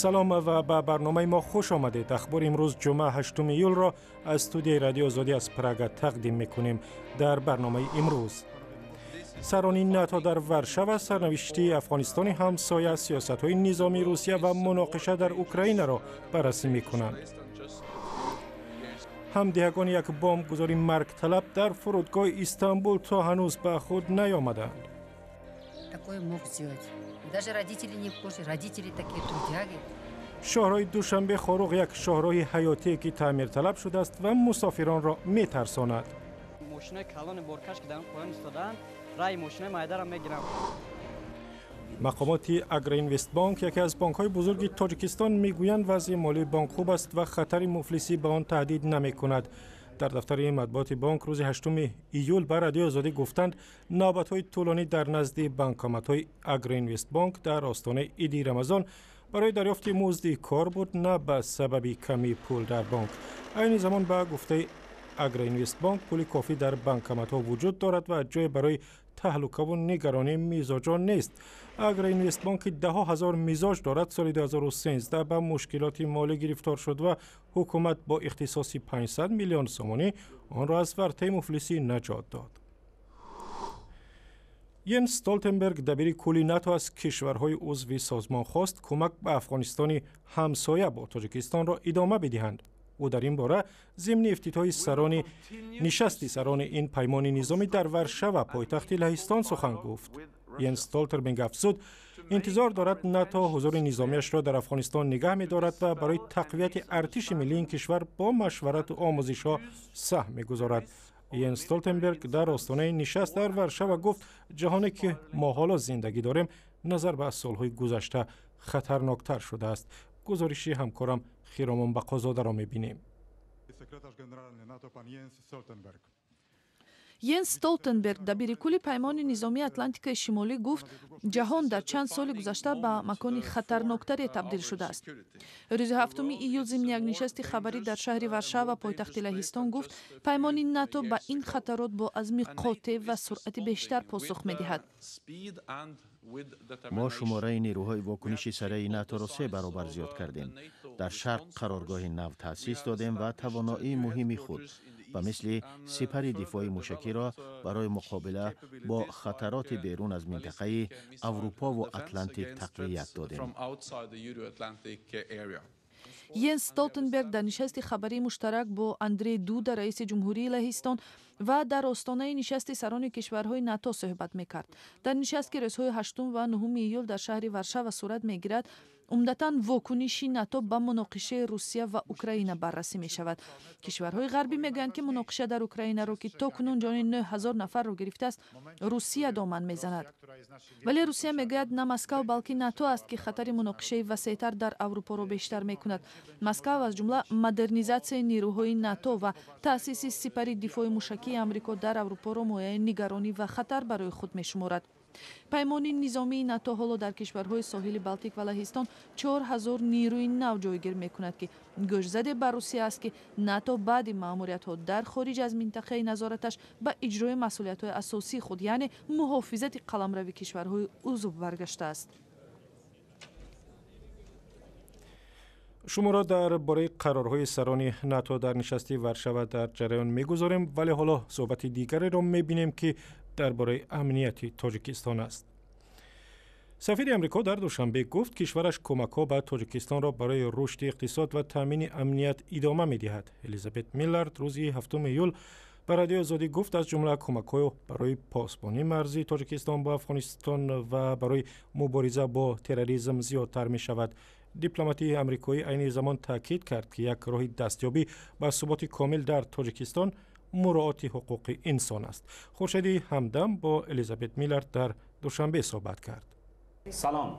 Салом ва ба барномаи мо хуш омадед. Ахбори имрӯз, ҷумъа, 8 июлро аз студияи Радиои Озодӣ аз Прага тақдим мекунем. Дар барномаи имрӯз: сарони НАТО дар Варшава сарнавишти Афғонистони ҳамсоя, сиёсатҳои низомии Русия ва муноқиша дар Украинаро баррасӣ мекунанд. Ҳамдиҳагони як бомбгузори маргталаб дар фурудгоҳи Истанбул то ҳанӯз ба худ наёмаданд. Такое мог сделать. Даже родители не в курсе, родители такие трудяги. Шоҳроҳи Душанбе Хоруғ як шоҳроҳи ҳаётие, ки таъмирталаб шудааст ва мусофиронро метарсонад. Мошинои калони боркаш, ки дар поён истодаанд, раи мошинои майдаро мегиранд. Мақомоти Агроинвестбонк, яке аз бонкҳои бузурги Тоҷикистон, мегӯянд, вазъи молии бонк хуб аст ва хатари муфлисӣ ба он таҳдид намекунад. Дар дафтари матбуоти бонк рӯзи 8 июл ба Радиои Озодӣ гуфтанд, навбатҳои тӯлонӣ дар назди банкоматҳои Агроинвестбонк дар остонаи Иди Рамазон барои дарёфти музди кор буд, на ба сабаби камии пул дар бонк. Айни замон, ба гуфтаи Агроинвестбонк, пули кофӣ дар банкоматҳо вуҷуд дорад ва ҷое барои таҳлукаву нигаронии мизоҷон нест. Агроинвестбонк, ки даҳо ҳазор мизоҷ дорад, соли 2013 ба мушкилоти молӣ гирифтор шуд ва ҳукумат бо ихтисоси 500 миллион сомонӣ онро аз вартаи муфлисӣ наҷот дод. Йенс Столтенберг, дабири кулли НАТО, аз кишварҳои узви созмон хост, кӯмак ба Афғонистони ҳамсоя бо Тоҷикистонро идома бидиҳанд. Ӯ дар ин бора зимни ифтитоҳи сарони нишасти сарони ин паймони низомӣ дар Варшава, пойтахти Лаҳистон, сухан гуфт. Йенс Столтенберг афзуд, интизор дорад, НАТО ҳузури низомиашро дар Афғонистон нигаҳ медорад ва барои тақвияти артиши миллии ин кишвар бо машварату омӯзишҳо саҳм мегузорад. Йенс Столтенберг дар остонаи нишаст дар Варшава гуфт, ҷаҳоне, ки мо ҳоло зиндагӣ дорем, назар ба солҳои гузашта хатарноктар шудааст. Гузориши ҳамкорам Хиромон Бақозодаро мебинем. Йенс Столтенберг, дабири кулли Паймони низомии Атлантикаи Шимолӣ, гуфт, ҷаҳон дар чанд соли гузашта ба макони хатарноктаре табдил шудааст. Рӯзи 7 июл зимни як нишасти хабарӣ дар шаҳри Варшава, пойтахти Лаҳистон, гуфт, паймони НАТО ба ин хатарот бо азми қотеъ ва суръати бештар посух медиҳад. Мо шумораи нерӯҳои вокуниши сараи НАТОро се баробар зиёд кардем, дар шарқ қароргоҳи нав таъсис додем ва тавоноии муҳими худ ба мисли сипари дифои мушакиро барои муқобила бо хатароти берун аз минтақаи Аврупову Атлантик тақвият додем. Йенс Столтенберг дар нишасти хабарии муштарак бо Андрей Дуда, раиси ҷумҳурии Лаҳистон, ва дар остонаи нишасти сарони кишварҳои НАТО суҳбат мекард. Дар нишаст, ки рӯзҳои 8 ва 9 июл дар шаҳри Варшава сурат мегирад, умдатан вокуниши НАТО ба муноқишаи Русия ва Украина баррасӣ мешавад. Кишварҳои ғарбӣ мегӯянд, ки муноқиша дар Украинаро, ки то кунун ҷони 9000 нафарро гирифтааст, Русия доман мезанад. Вале Русия мегӯяд, на Москав, балки НАТО аст, ки хатари муноқишаи васеътар дар Аврупоро бештар мекунад. Москав аз ҷумла модернизатсияи нерӯҳои НАТО ва таъсиси сипари дифои мушакии Амрико дар Аврупоро мояи нигаронӣ ва хатар барои худ мешуморад. Паймони низомии НАТО ҳоло дар кишварҳои соҳили Балтик ва Лаҳистон 4000 нерӯи нав ҷойгир мекунад, ки гӯшзаде ба Русия аст, ки НАТО баъди маъмуриятҳо дар хориҷ аз минтақаи назораташ ба иҷрои масъулиятҳои асосии худ, яъне муҳофизати қаламрави кишварҳои узв, баргаштааст. Шуморо дар бораи қарорҳои сарони НАТО дар нишасти Варшава дар ҷараён мегузорем, вале ҳоло суҳбати дигареро мебинем, ки дар бораи амнияти Тоҷикистон аст. Сафири Амрико дар Душанбе гуфт, кишвараш кӯмакҳо ба Тоҷикистонро барои рушди иқтисод ва таъмини амният идома медиҳад. Элизабет Миллард рӯзи 7 июл ба Радиои Озодӣ гуфт, аз ҷумла кӯмакҳо барои посбонии марзи Тоҷикистон бо Афғонистон ва барои мубориза бо терроризм зиёдтар мешавад. Дипломатии амрикоӣ айни замон таъкид кард, ки як роҳи дастёбӣ ба суботи комил дар Тоҷикистон муроати ҳуқуқи инсон аст. Хуршеди Ҳамдам бо Элизабет Миллард дар Душанбе суҳбат кард. Салом,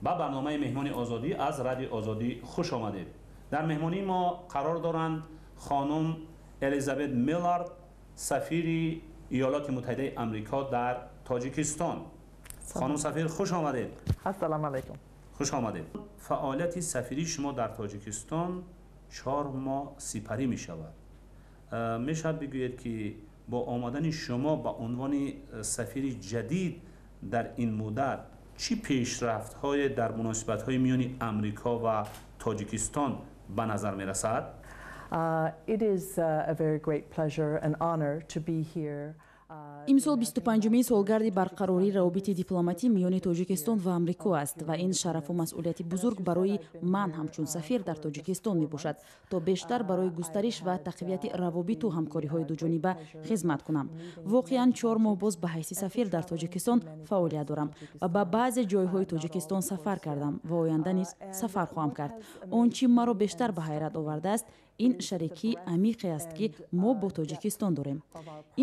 ба барномаи Меҳмони Озодӣ аз Радиои Озодӣ хуш омадед. Дар меҳмонии мо қарор доранд хонум Элизабет Миллард, сафири Иёлоти Муттаҳидаи Амрико дар Тоҷикистон. Хонум сафир, хуш омадед. Ассалому алайкум. Хуш омадед. Фаъолияти сафирии шумо дар Тоҷикистон 4 моҳ сипарӣ мешавад. Мешавад бигӯед, ки бо омадани шумо ба унвони сафири ҷадид дар ин муддат چی پیشرفت‌های در مناسبت‌های میان امریکا و تاجیکستان به نظر می‌رسد؟ It is a very great pleasure and honor to be here. Имсол 25-умин солгарди барқарории равобити дипломатӣ миёни Тоҷикистон ва Амрико аст ва ин шарафу масъулияти бузург барои ман ҳамчун сафир дар Тоҷикистон мебошад, то бештар барои густариш ва тақвияти равобиту ҳамкориҳои дуҷониба хизмат кунам. Воқеан, 4 моҳ боз ба ҳайси сафир дар Тоҷикистон фаъолият дорам ва ба баъзе ҷойҳои Тоҷикистон сафар кардам ва оянда низ сафар хоҳам кард. Он чӣ маро бештар ба ҳайрат овардааст, ин шарикии амиқе аст, ки мо бо Тоҷикистон дорем.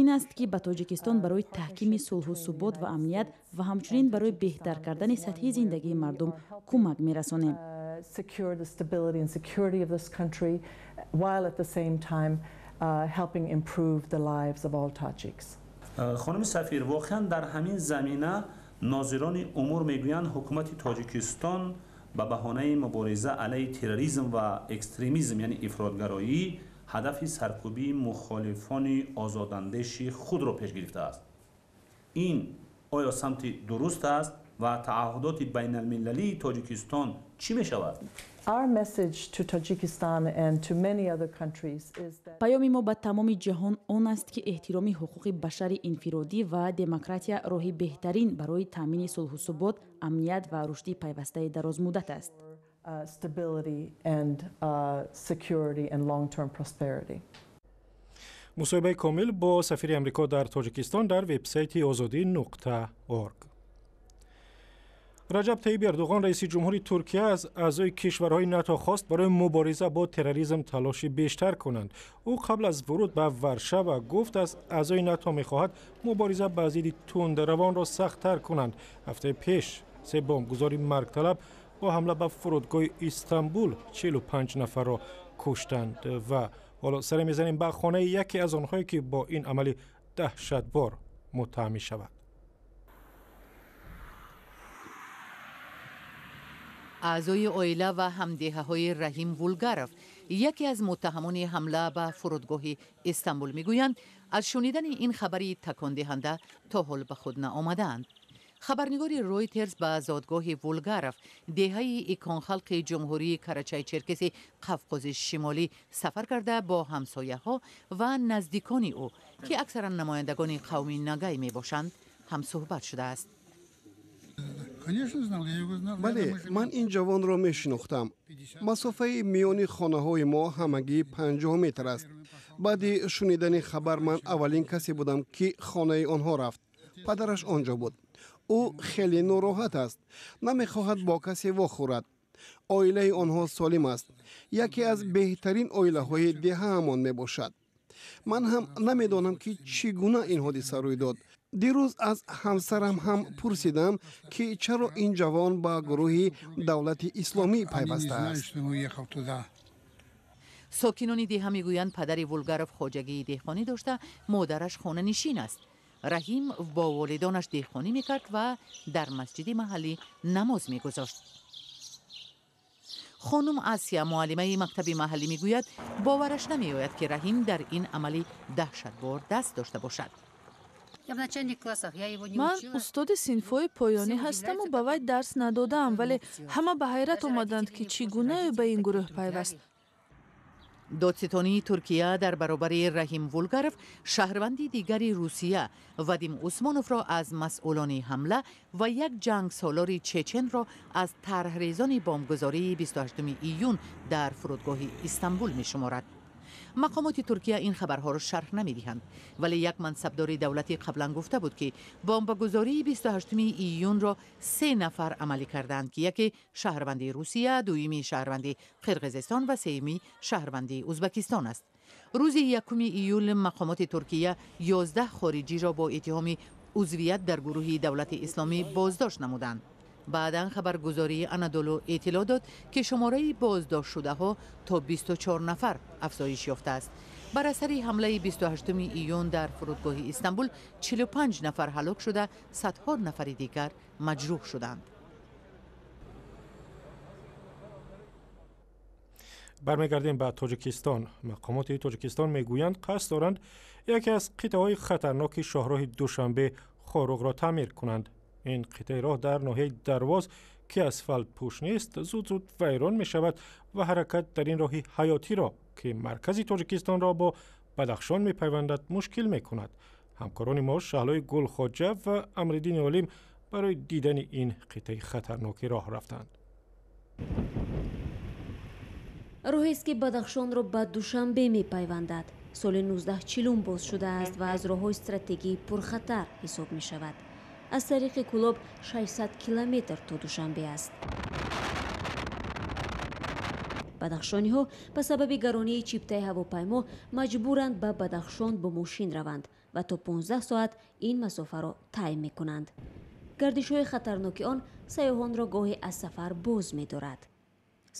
Ин аст, ки ба Тоҷикистон барои таҳкими сулҳу субот ва амният ва ҳамчунин барои беҳтар кардани сатҳи зиндагии мардум кӯмак мерасонем. Secure the stability and security of this country while at the same time helping improve the lives of all Tajiks. خانم سفیر، واقعا در همین زمینه ناظران امور میگویند حکومت تاجیکستان به بهانه مبارزه علیه تروریسم و اکستریمیزم، یعنی افراطگرایی، هدف سرکوبی مخالفان آزاداندیش خود را پیش گرفته است. این آیا سمت درست است و تعهدات بین المللی تاجیکستان چی می شود؟ Our message to Tajikistan and to many other countries is that Паёми мо ба тамоми ҷаҳон он аст, ки эҳтироми ҳуқуқи башари инфиродӣ ва демократия роҳи беҳтарин барои таъмини сулҳу субот, амният ва рушди пайвастаи дарозмуддат аст. Stability and security and long-term prosperity. Мусоҳибаи комил бо сафири Амрико дар Тоҷикистон дар вебсайти озодӣ.org. Раҷаб Таиб Эрдуғон, раиси ҷумҳури Туркия, аз аъзои кишварҳои НАТО хост барои мубориза бо терроризм талоши бештар кунанд. Ӯ қабл аз вуруд ба Варшава гуфт, аз аъзои НАТО мехоҳад мубориза ба зидди тундравонро сахттар кунанд. Ҳафтаи пеш се бомбгузори маргталаб бо ҳамла ба фурудгоҳи Истанбул 45 нафарро куштанд ва ҳоло саре мезанем ба хонаи яке аз онҳое, ки бо ин амали даҳшатбор муттаҳам мешавад. Аъзои оила ва ҳамдеҳаҳои Раҳим Вулгаров, яке аз муттаҳамони ҳамла ба фурудгоҳи Истанбул, мегӯянд, аз шунидани ин хабари такондиҳанда то ҳол ба худ наомадаанд. Хабарнигори Ройтерс ба зодгоҳи Вулгаров, деҳаи Иконхалқи ҷумҳурии Карачай Черкеси Қавқози Шимолӣ, сафар карда, бо ҳамсояҳо ва наздикони ӯ, ки аксаран намояндагони қавми нагай мебошанд, ҳамсӯҳбат шудааст. Бале, ман ин ҷавонро мешинохтам. Масофаи миёни хонаҳои мо ҳамагӣ 50 метр аст. Баъди шунидани хабар ман аввалин касе будам, ки хонаи онҳо рафт. Падараш он ҷо буд. Ӯ хеле нороҳат аст, намехоҳад бо касе вохӯрад. Оилаи онҳо солим аст, яке аз беҳтарин оилаҳои деҳаамон мебошад. Ман ҳам намедонам, ки чӣ гуна ин ҳодиса рӯй дод. Дирӯз аз ҳамсарам ҳам пурсидам, ки чаро ин ҷавон ба гурӯҳи Давлати Исломӣ пайвастааст. Сокинони деҳа мегӯянд, падари Вулгаров хоҷагии деҳқонӣ дошта, модараш хонанишин аст. Раҳим бо волидонаш деҳқонӣ мекард ва дар масҷиди маҳаллӣ намоз мегузошт. Хонум Асия, муаллимаи мактаби маҳаллӣ, мегӯяд, бовараш намеояд, ки Раҳим дар ин амали даҳшатбор даст дошта бошад. Ман устоди синфҳои поёнӣ ҳастаму ба вай дарс надодаам, вале ҳама ба ҳайрат омаданд, ки чӣ гуна ӯ ба ин гурӯҳ пайваст. Додситонии Туркия дар баробари Раҳим Вулгаров шаҳрванди дигари Русия, Вадим Усмоновро аз масъулони ҳамла ва як ҷангсолори чеченро аз тарҳрезони бомбгузории 28 июн дар фурудгоҳи Истанбул мешуморад. Мақомоти Туркия ин хабарҳоро шарҳ намедиҳанд, вале як мансабдори давлатӣ қаблан гуфта буд, ки бомбагузории 28 июнро се нафар амалӣ кардаанд, ки яке шаҳрванди Русия, дуюми шаҳрванди Қирғизистон ва сеюми шаҳрванди Узбакистон аст. Рӯзи 1 июл мақомоти Туркия 11 хориҷиро бо иттиҳоми узвият дар гурӯҳи Давлати Исломӣ боздошт намуданд. Баъдан хабаргузории Анадолу иттилоъ дод, ки шумораи боздоштшудаҳо то 24 нафар афзоиш ёфтааст. Бар асари ҳамлаи 28 июн дар фурудгоҳи Истанбул 45 нафар ҳалок шуда, садҳо нафари дигар маҷрӯҳ шуданд. Бармегардем ба Тоҷикистон. Мақомоти Тоҷикистон мегӯянд, қасд доранд яке аз қитъаҳои хатарноки шоҳроҳи Душанбе Хоруғро таъмир кунанд. Ин қитъаи роҳ дар ноҳияи Дарвоз, ки асфалтпӯш нест, зуд-зуд вайрон мешавад ва ҳаракат дар ин роҳи ҳаётиро, ки маркази Тоҷикистонро бо Бадахшон мепайвандад, мушкил мекунад. Ҳамкорони мо Шаҳлои Гулхоҷа ва Амриддини Олим барои дидани ин қитъаи хатарноки роҳ рафтанд. Роҳест, ки Бадахшонро ба Душанбе мепайвандад. Соли 1940 боз шудааст ва аз роҳҳои стратегии пурхатар ҳисоб мешавад. Аз тариқи Кӯлоб 600 километр то Душанбе аст. Бадахшониҳо ба сабаби гаронии чиптаи ҳавопаймо маҷбуранд ба Бадахшон бо мошин раванд ва то 15 соат ин масофаро тай мекунанд. Гардишҳои хатарноки он сайёҳонро гоҳе аз сафар боз медорад.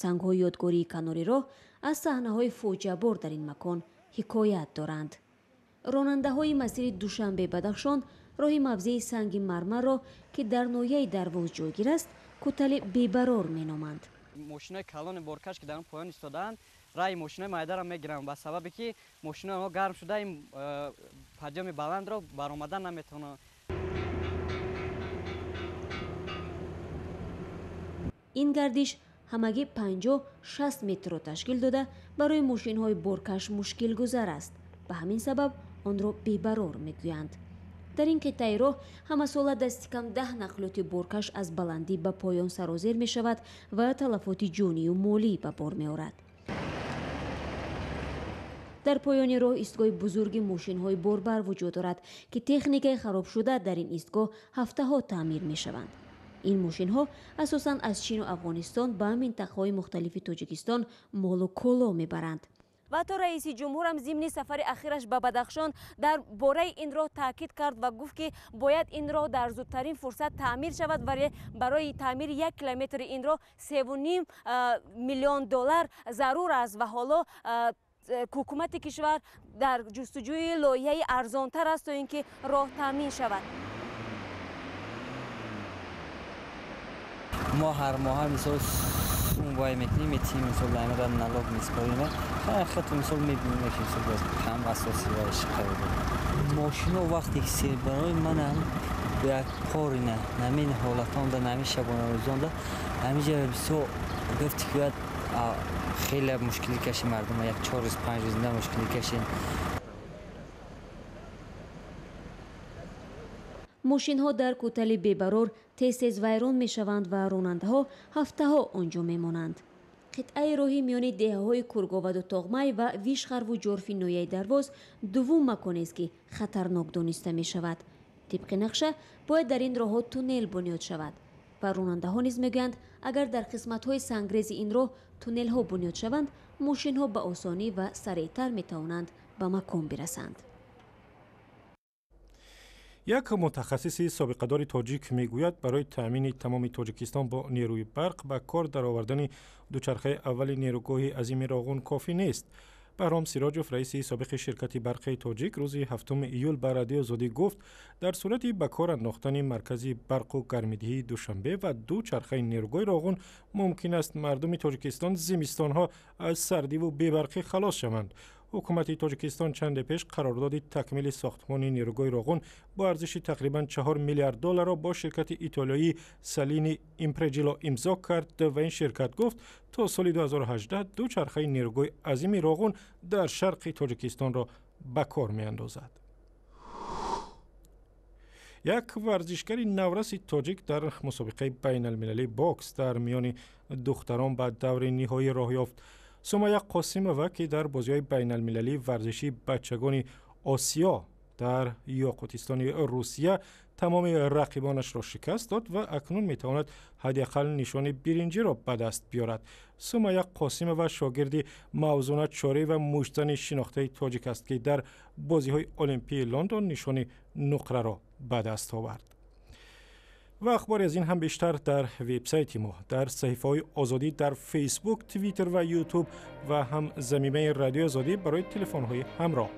Сангҳои ёдгории канори роҳ аз саҳнаҳои фоҷиабор дар ин макон ҳикоят доранд. Ронандаҳои масири Душанбе-Бадахшон роҳи мавзеи Санги Мармарро, ки дар ноҳияи Дарвоз ҷойгир аст, кӯтали бебарор меноманд. Мошинои калони боркаш, ки дар он поён истодаанд, раи мошинои майдаро мегиранд, ба сабабе ки мошинои онҳо гарм шуда, ин подъёми баландро баромадан наметавонанд. Ин гардиш ҳамагӣ 50-60 метрро ташкил дода, барои мошинҳои боркаш мушкилгузар аст. Ба ҳамин сабаб онро бебарор мегӯянд. Дар ин қитъаи роҳ ҳамасола дасти кам 10 нақлиёти боркаш аз баландӣ ба поён сарозер мешавад ва талафоти ҷонию молӣ ба бор меорад. Дар поёни роҳ истгоҳи бузурги мошинҳои борбар вуҷуд дорад, ки техникаи харобшуда дар ин истгоҳ ҳафтаҳо таъмир мешаванд. Ин мошинҳо асосан аз Чину Афғонистон ба минтақаҳои мухталифи Тоҷикистон молу коло мебаранд. Ва ҳатто раиси ҷумҳурам зимни сафари ахираш ба Бадахшон дар бораи ин роҳ таъкид кард ва гуфт, ки бояд ин роҳ дар зудтарин фурсат таъмир шавад, вале барои таъмири 1 километри ин роҳ 3,5 миллион доллар зарур аст ва ҳоло ҳукумати кишвар дар ҷустуҷӯи лоиҳаи арзонтар аст, то ин ки роҳ таъмин шавад. Мо ҳар моҳа, мисол, сум вай мекунем, метиҳем, мисол, аймада налог меспорем. Хато, мисол, мебинем, ки, мисол, кам асоси вайш қарор дорем. Мошино вақте ки сер барои манам як порина намин ҳолатонда, намин шабонарӯзонда ҳамиҷа бисёр гуфти ки бояд хеле мушкилӣ кашем мардума, як 4 рӯз, 5 рӯз на мушкилӣ кашем. Мошинҳо дар кӯтали бебарор тез-тез вайрон мешаванд ва ронандаҳо ҳафтаҳо он ҷо мемонанд. Қитъаи роҳи миёни деҳаҳои Курговаду Тоғмай ва Вишхарву Ҷорфи ноҳияи Дарвоз дуввум маконест, ки хатарнок дониста мешавад. Тибқи нақша бояд дар ин роҳҳо туннел бунёд шавад ва ронандаҳо низ мегӯянд, агар дар қисматҳои сангрези ин роҳ туннелҳо бунёд шаванд, мошинҳо ба осонӣ ва сареътар метавонанд ба макон бирасанд. Як мутахассиси собиқадори тоҷик мегӯяд, барои таъмини тамоми Тоҷикистон бо нерӯи барқ ба кор даровардани дучархаи аввали нерӯгоҳи азими Роғун кофӣ нест. Баҳром Сироҷов, раиси собиқи ширкати барқи Тоҷик, рӯзи 7 июл ба Радиои Озодӣ гуфт, дар сурати ба кор андохтани маркази барқу гармидиҳии Душанбе ва ду чархаи нерӯгоҳи Роғун мумкин аст мардуми Тоҷикистон зимистонҳо аз сардиву бебарқӣ халос шаванд. Ҳукумати Тоҷикистон чанде пеш қарордоди такмили сохтмони нерӯгоҳи Роғун бо арзиши тақрибан 4 миллиард долларро бо ширкати итолиёии Салини Импреҷило имзо кард ва ин ширкат гуфт, то соли 2018 ду чархаи нерӯгоҳи азими Роғун дар шарқи Тоҷикистонро ба кор меандозад. Як варзишгари навраси тоҷик дар мусобиқаи байналмилалии бокс дар миёни духтарон ба даври ниҳоӣ роҳ ёфт. Сумая Қосимова, ки дар бозиҳои байналмилалии варзишии бачагони Осиё дар Ёқутистони Русия тамоми рақибонашро шикаст дод ва акнун метавонад ҳадди ақал нишони биринҷиро ба даст биёрад. Сумая Қосимова шогирди Мавзуна Чорева, муштзани шинохтаи тоҷик аст, ки дар бозиҳои Олимпии Лондон нишони нуқраро ба даст овард. Ва ахбори аз ин ҳам бештар дар вебсайти мо, дар саҳифаҳои Озодӣ дар Фейсбук, Твиттер ва Ютуб ва ҳам замимаи Радиои Озодӣ барои телефонҳои ҳамроҳ.